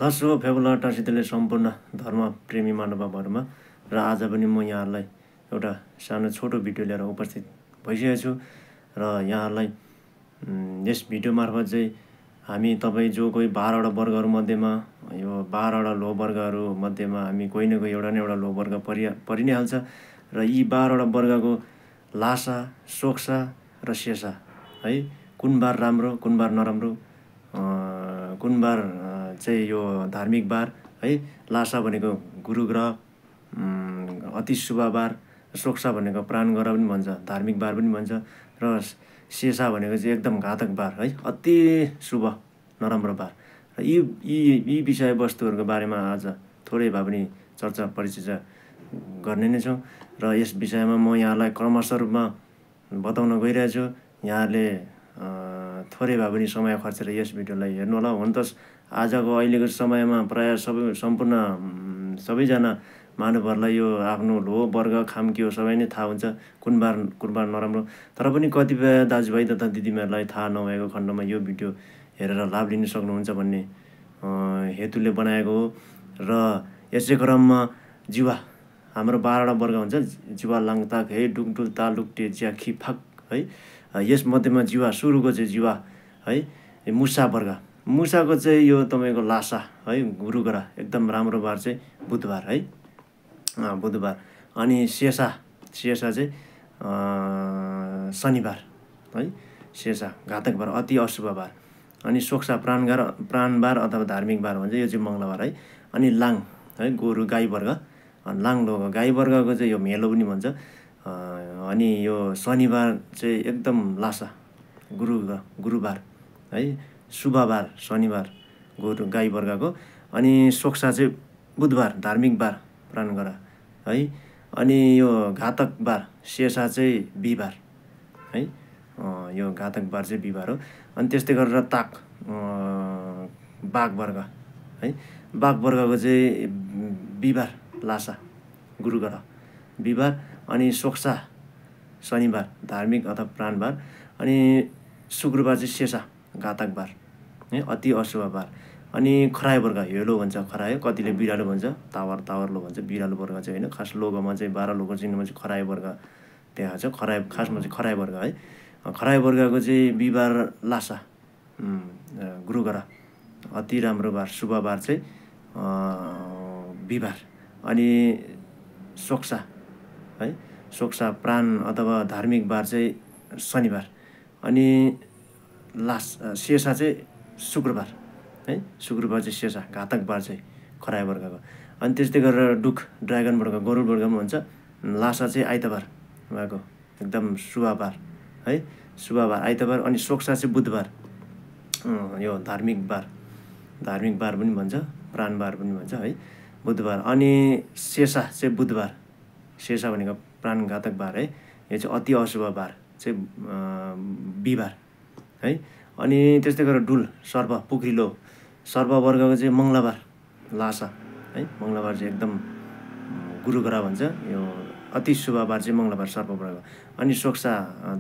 लासो फेबुला टासितले सम्पूर्ण धर्म प्रेमी महानुभावहरुमा र आज पनि म यहाँहरुलाई एउटा सानो छोटो भिडियो लिएर उपस्थित भइसकेको छु र यहाँहरुलाई यस भिडियो मार्फत चाहिँ हामी तपाई जो कोही 12 वटा वर्गहरु मध्येमा यो 12 वटा लो वर्गहरु मध्येमा हामी कोही न कोही एउटा न एउटा लो वर्ग परि नै हाल्छ र यी 12 वटा वर्गको लासा, सोक्सा र शेषा है कुन बार राम्रो कुन बार नराम्रो कुन बार चाहिँ यो धार्मिक बार है लासा भनेको गुरु ग्रह अति शुभ बार सोक्सा भनेको प्राण ग्रह पनि भन्छ धार्मिक बार पनि भन्छ र शेषा भनेको चाहिँ एकदम घातक बार है अति शुभ नराम्रो बार र यी विषयवस्तुहरुको बारेमा आज थोरै भए पनि चर्चा परिचर्चा गर्ने नै छौं र यस विषयमा म यहाँलाई क्रमशः रूपमा बताउन गइरहेको छु यहाँले थोरै भए पनि समय खर्चेर यस भिडियोलाई हेर्नु होला हुन त आजको अहिलेको समयमा प्राय सबैजना मानवहरुलाई यो आफ्नो लो वर्ग खाम के हो सबै नै थाहा हुन्छ कुन बार नराम्रो तर पनि कतिपय दाजुभाइ तथा दिदीहरुलाई थाहा नभएको खण्डमा यो भिडियो हेरेर लाभ लिन सक्नुहुन्छ भन्ने हेतुले बनाएको हो र यसै क्रममा जीवा हाम्रो 12 वटा वर्ग हुन्छ जीवा लाङताक हे डुकडुल तालुक्टे ज्या खिफाक है यस मध्येमा जीवा सुरुको चाहिँ जीवा है मुसा वर्ग मुसाको चाहिँ यो तपाईको लासा है गुरु ग्रह एकदम राम्रो बार चाहिँ बुधबार है बुधबार अनि शेषा चाहिँ शनिबार है शेषा घातक बार अति अशुभ बार अनि सोक्सा प्राणबार अथवा धार्मिक बार भन्छ यो चाहिँ मंगलबार है अनि लाङ है गोरु गाई वर्ग लाङ लोगो गाई वर्गको चाहिँ यो मेलो पनि भन्छ अनि यो शनिबार चाहिँ एकदम लासा गुरुबार है शुभबार शनिबार गोरु गाई वर्गको अनि सोक्सा चाहिँ बुधबार धार्मिक बार प्राण ग्रह है अनि यो घातक बार शेषा चाहिँ बिहीबार है यो घातक बार चाहिँ बिहीबार हो अनि त्यस्तै गरेर ताक बाघ वर्ग है बाघ वर्गको चाहिँ बिहीबार लासा गुरु ग्रह बिहीबार अनि सोक्सा शनिबार धार्मिक अथवा प्राणबार अनि शुक्रबार चाहिँ शेषा घातक बार है अति अशुभ बार अनि खरायो वर्ग हेलो भन्छ खरायो कतिले बिरालो भन्छ तावरलो भन्छ बिरालो वर्ग चाहिँ हैन खास लोगोमा चाहिँ 12 लोगो चिन्हमा चाहिँ खरायो वर्ग त्यहाँ छ खरायो खासमा चाहिँ खरायो वर्ग है खरायो वर्गको चाहिँ बिहीबार लासा गुरु ग्रह अति राम्रो बार शुभ बार चाहिँ बिहीबार अनि सोक्सा है सोक्सा प्राण अथवा धार्मिक बार चाहिँ शनिबार अनि शेषा चाहिँ शुक्रबार है शुक्रबार चाहिँ शेषा घातक बार चाहिँ खरायो वर्गको अनि त्यस्तै गरेर डुक ड्रागन वर्ग गरुड वर्ग पनि भन्छ लासा चाहिँ आइतबार भएको एकदम शुभ बार है शुभ बार आइतबार अनि सोक्सा चाहिँ बुधबार यो धार्मिक बार पनि भन्छ प्राण बार पनि भन्छ है बुधबार अनि शेषा चाहिँ बुधबार शेषा भनेको प्राण घातक बार है यो चाहिँ अति अशुभ बार चाहिँ बिहीबार है अनि त्यस्तै गरेर डुल सर्प पुख्रिलो सर्प वर्गको चाहिँ मंगलबार लासा है मंगलबार चाहिँ एकदम गुरु ग्रह भन्छ यो अति शुभ बार चाहिँ मंगलबार सर्प वर्ग अनि सोक्सा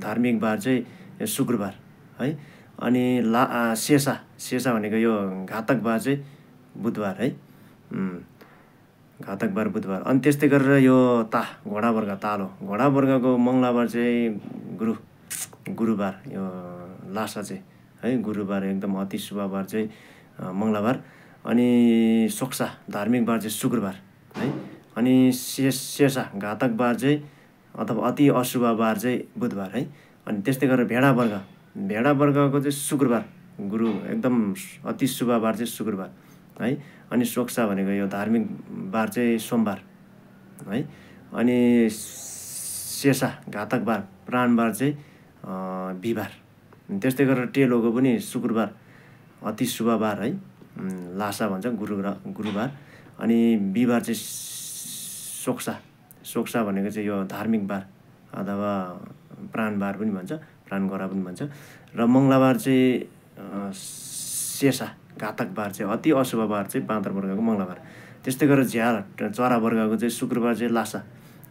धार्मिक बार चाहिँ शुक्रबार है अनि शेषा भनेको यो घातक बार चाहिँ बुधबार है घातक बार बुधबार अनि त्यस्तै गरेर यो घोडा वर्ग घोडा वर्गको मंगलबार चाहिँ गुरुबार यो लासा चाहिँ है गुरुबार एकदम अति शुभ बार चाहिँ मंगलबार अनि सोक्सा धार्मिक बार चाहिँ शुक्रबार है अनि शेषा घातक बार चाहिँ अथवा अति अशुभ बार चाहिँ बुधबार है अनि त्यस्तै गरेर भेडा वर्गको चाहिँ शुक्रबार गुरु एकदम अति शुभ बार चाहिँ शुक्रबार है अनि सोक्सा भनेको यो धार्मिक बार चाहिँ सोमबार है अनि शेषा घातक बार प्राण बार चाहिँ बिहीबार त्यस्तै गरेर टेलोको पनि शुक्रबार अति शुभ बार है लासा भन्छ गुरुबार अनि बिहीबार चाहिँ सोक्सा भनेको चाहिँ यो धार्मिक बार अथवा प्राण बार पनि भन्छ प्राण ग्रह पनि भन्छ र मंगलबार चाहिँ शेषा घातक बार चाहिँ अति अशुभ बार चाहिँ बाँदर वर्गको मंगलबार त्यस्तै गरेर चरा वर्गको चाहिँ शुक्रबार चाहिँ लासा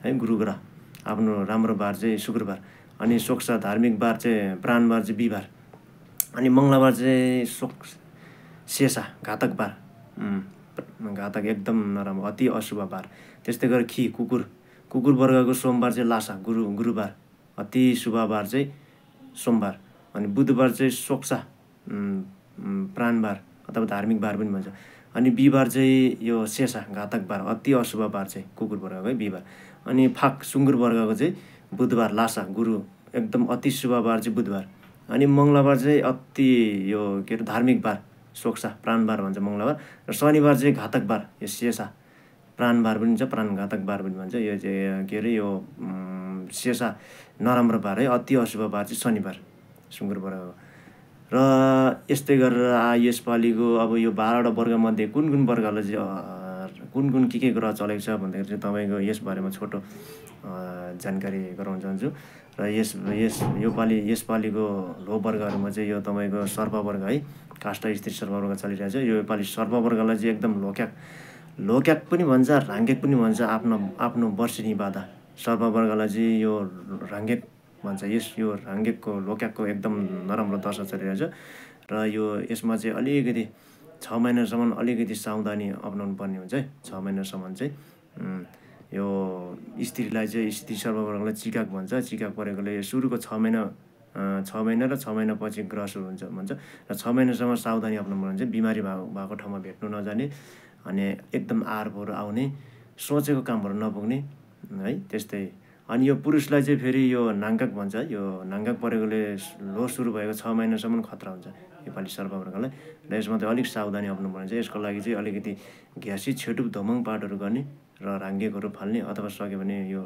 है गुरु ग्रह आफ्नो राम्रो बार चाहिँ शुक्रबार अनि सोक्सा धार्मिक बार चाहिँ प्राण बार चाहिँ बिहीबार अनि मंगलबार चाहिँ शेषा घातक बार घातक एकदम नराम्रो अति अशुभ बार। त्यस्तै गरेर खी कुकुर वर्गको सोमबार चाहिँ लासा गुरुबार अति शुभ बार चाहिँ सोमबार। अनि बुधबार चाहिँ सोक्सा प्राणबार अथवा धार्मिक बार पनि भन्छ। अनि बिहिबार चाहिँ यो शेषा घातक बार अति अशुभ बार चाहिँ कुकुर वर्गको है बिहिबार। अनि फाक सुँगुर वर्गको चाहिँ बुधबार लासा गुरु एकदम अति शुभ बार चाहिँ बुधबार। अनि मङ्गलबार चाहिँ अति यो के अरे धार्मिक बार सोक्सा प्राणबार भन्छ मङ्गलबार। र शनिबार चाहिँ घातक बार यो शेषा प्राणबार पनि भन्छ प्राणघातक बार पनि भन्छ। यो चाहिँ के अरे यो शेषा नराम्रो बार है अति अशुभ बार चाहिँ शनिबार सुँगुर वर्गको। र यस्तै गरेर यसपालिको अब यो 12वटा वर्गमध्ये कुन वर्गलाई चाहिँ कुन के ग्रह चलेको छ भन्दाखेरि चाहिँ तपाईँको यसबारेमा छोटो जानकारी गराउन चाहन्छु। र यसपालिको लो वर्गहरूमा चाहिँ यो तपाईँको सर्प वर्ग है काष्ठ स्त्री सर्प वर्ग चलिरहेको छ। यो योपालि सर्प वर्गलाई चाहिँ एकदम लोक्याक पनि भन्छ राङ्गेक पनि भन्छ आफ्नो वर्षेनी बाधा। सर्प वर्गलाई चाहिँ यो राङ्गेक भन्छ। यो राङ्गेकको लोक्याकको एकदम नराम्रो दशा चलिरहेछ। र यो यसमा चाहिँ अलिकति 6 महिनासम्म अलिकति सावधानी अपनाउनु पर्ने हुन्छ है। 6 महिनासम्म चाहिँ यो स्त्रीलाई चाहिँ स्त्री सर्ववर्गलाई चिकाक भन्छ। चिकाक परेकोले सुरुको 6 महिना र 6 महिनापछि ग्रह सुरु हुन्छ भन्छ। र 6 महिनासम्म सावधानी अपनाउनु पर्ने हुन्छ। बिमारी भएको ठाउँमा भेट्नु नजाने अनि एकदम आरपोर आउने सोचेको कामहरू नपुग्ने है त्यस्तै। अनि यो पुरुषलाई चाहिँ फेरि यो नाङ्गाक भन्छ। यो नाङ्गाक परेकोले लो सुरु भएको 6 महिनासम्म खतरा हुन्छ योपालि सर्पवर्गलाई। र यसमा चाहिँ अलिक सावधानी अपनाउनु पर्ने छ। यसको लागि चाहिँ अलिकति घ्यासी छेटुप धोमङ पाठहरू गर्ने र राङ्गेकहरू फाल्ने अथवा सक्यो भने यो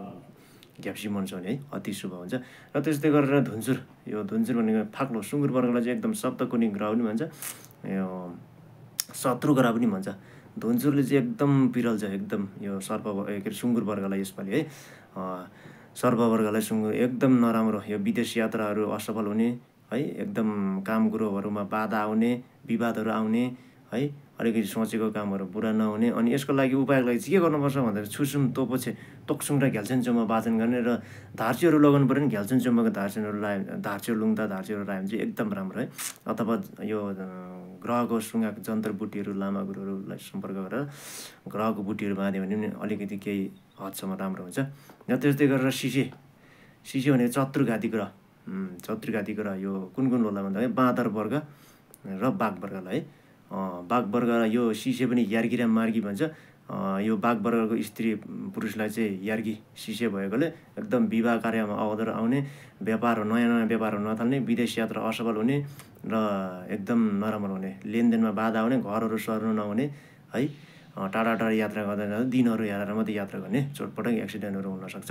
घ्याप्सी मन्साउने है अति शुभ हुन्छ। र त्यस्तै गरेर धुन्चुर भनेको फाक्लो सुँगुर वर्गलाई चाहिँ एकदम सप्तकुनी ग्रह पनि भन्छ। यो शत्रु ग्रह पनि भन्छ। धुन्चुरले चाहिँ एकदम पिरल छ एकदम यो के अरे सुँगुर वर्गलाई यसपालि है सर्प वर्गलाई सुँगुर एकदम नराम्रो। यो विदेश यात्राहरू असफल हुने है एकदम काम कुरोहरूमा बाधा आउने विवादहरू आउने है अलिकति सोचेको कामहरू पुरा नहुने। अनि यसको लागि उपायको लागि चाहिँ के गर्नुपर्छ भन्दाखेरि छुसुम तोपोछे तोक्सुङ र घ्याल्छेनचोमा वाचन गर्ने र धार्चीहरू लगाउनु पऱ्यो नि। घ्याल्छेनचोमाको धार्चीहरू लगायो धार्चीहरू लुङ्दा धार्चीहरू लगायो भने चाहिँ एकदम राम्रो है। अथवा यो ग्रहको सुँगाको जन्त्र बुटीहरू लामा गुरुहरूलाई सम्पर्क गरेर ग्रहको बुटीहरू बाँध्यो भने पनि अलिकति केही हदसम्म राम्रो हुन्छ। र त्यस्तै गरेर सिसे भनेको चतुर्घाती ग्रह यो कुन लोला भन्दाखेरि बाँदर वर्ग र बाघ वर्गलाई है। बाघ वर्ग यो सिसे पनि यार्गी र मार्गी भन्छ। यो बाघ वर्गको स्त्री पुरुषलाई चाहिँ यार्गी सिसे भएकोले एकदम विवाह कार्यमा अवसर आउने व्यापारहरू नयाँ व्यापारहरू नथाल्ने विदेश यात्रा असफल हुने र एकदम नराम्रो हुने लेनदेनमा बाधा आउने घरहरू सर्नु नहुने है टाढा यात्रा गर्दा दिनहरू हेरेर मात्रै यात्रा गर्ने चोटपटक एक्सिडेन्टहरू हुनसक्छ।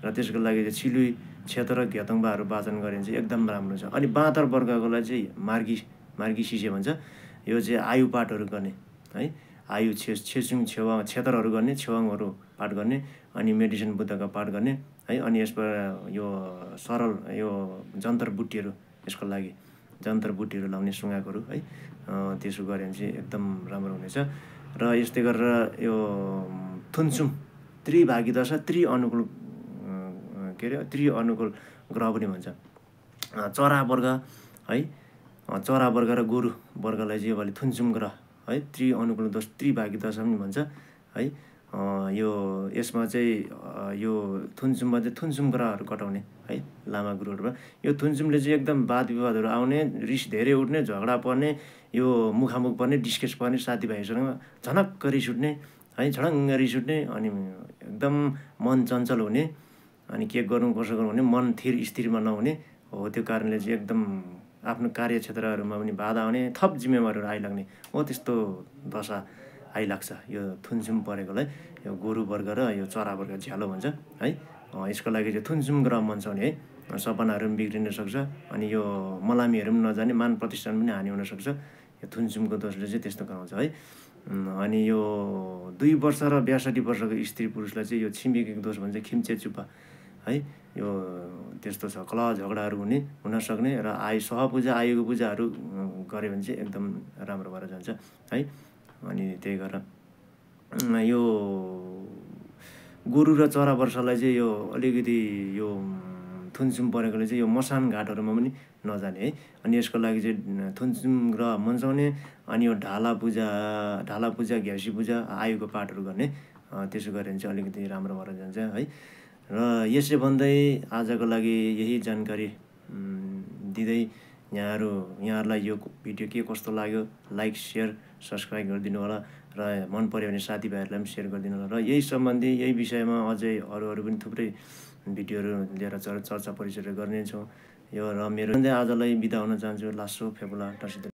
र त्यसको लागि चाहिँ छिलुई क्षेत्र र घेतङ्बाहरू वाचन गरे भने चाहिँ एकदम राम्रो छ। अनि बाँदर वर्गकोलाई चाहिँ मार्गी सिसे भन्छ। यो चाहिँ आयु पाठहरू गर्ने है आयु क्षेत्रहरू गर्ने छेवाङहरू पाठ गर्ने अनि मेडिसिन बुद्धका पाठ गर्ने है। अनि यसबाट यो सरल यो जन्तर बुट्टीहरू यसको लागि जन्तर बुट्टीहरू लाउने सुँगाकहरू है त्यसो गऱ्यो भने चाहिँ एकदम राम्रो हुनेछ। र यस्तै गरेर यो थुन्चुम त्रिभागी दशा अनुकूल ग्रह पनि भन्छ। चरा वर्ग है चरा वर्ग र गोरु वर्गलाई चाहिँ योपालि थुन्चुम ग्रह है अनुकूल त्रिभागी दशा पनि भन्छ है। यो यसमा चाहिँ यो थुन्चुममा चाहिँ थुन्चुम ग्रहहरू कटाउने है लामा गुरुहरूमा। यो थुन्चुमले चाहिँ एकदम वाद विवादहरू आउने रिस धेरै उठ्ने झगडा पर्ने यो मुखामुख पर्ने डिस्कस पर्ने साथीभाइसँग झनक्क रिस उठ्ने है झडङ्ग रिस उठ्ने अनि एकदम मन चञ्चल हुने अनि के गर्नु कसो गर्नु भने मन स्थिरमा नहुने हो। त्यो कारणले चाहिँ एकदम आफ्नो कार्यक्षेत्रहरूमा पनि बाधा आउने थप जिम्मेवारीहरू आइलाग्ने हो त्यस्तो दशा आइलाग्छ यो थुन्चुम परेकोलाई। यो गोरु वर्ग र यो चरा वर्ग झ्यालो भन्छ है। यसको लागि चाहिँ थुन्चुम ग्रह मन्साउने है सपनाहरू पनि बिग्रिन सक्छ। अनि यो मलामीहरू पनि नजाने मान प्रतिष्ठान पनि हानि हुनसक्छ। यो थुन्चुमको दोषले चाहिँ त्यस्तो गराउँछ है। अनि यो 2 वर्ष र 62 वर्षको स्त्री पुरुषलाई चाहिँ यो छिमेकीको दोष भन्छ खिम्चे चुप्पा है। यो त्यस्तो छ कलह झगडाहरू हुनसक्ने र सहपूजा आयुको पूजाहरू गऱ्यो भने चाहिँ एकदम राम्रो भएर जान्छ है। अनि त्यही गरेर यो गोरु र चरा वर्षलाई चाहिँ यो अलिकति यो थुन्चुम परेकोले चाहिँ यो मसान घाटहरूमा पनि नजाने है। अनि यसको लागि चाहिँ थुन्चुम ग्रह मन्साउने अनि यो ढाला पूजा घ्यासी पूजा आयुको पाठहरू गर्ने, त्यसो गऱ्यो भने चाहिँ अलिकति राम्रो भएर जान्छ है। र यसै भन्दै आजको लागि यही जानकारी दिँदै यहाँहरूलाई यो भिडियो के कस्तो लाग्यो लाइक शेयर सब्सक्राइब गरिदिनु होला र मन पऱ्यो भने साथीभाइहरूलाई पनि सेयर गरिदिनु होला। र यही सम्बन्धी यही विषयमा अझै अरू पनि थुप्रै भिडियोहरू लिएर चर्चा परिचय गर्नेछौँ। यो र मेरो आजलाई बिदा हुन चाहन्छु। लासो फेबुला टसित।